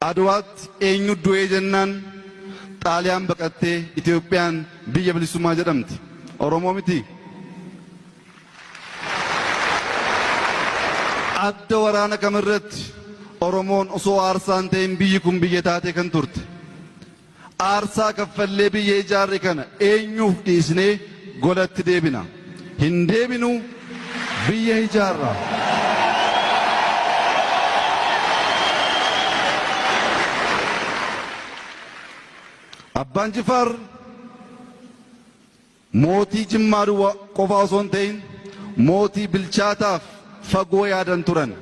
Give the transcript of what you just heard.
Adwaatti eenyu du'ee jennaan Xaaliyaan baqattee Itoophiyaan biyya bilisummaa jedhamti. Oromoo miti. Adda waraana kamirratti Oromoon osoo aarsaan ta'in biyyi kun biyya taatee kan turte. Aarsaa kaffallee biyya ijaarre kana eenyuuf dhiisnee golatti deebina. Hin deebinu, biyya ijaarra. Abbaan Jifaar mootii Jimmaa duwwaa qofaa osoo hin ta'in mootii bilchaataaf fagoo yaadan turan.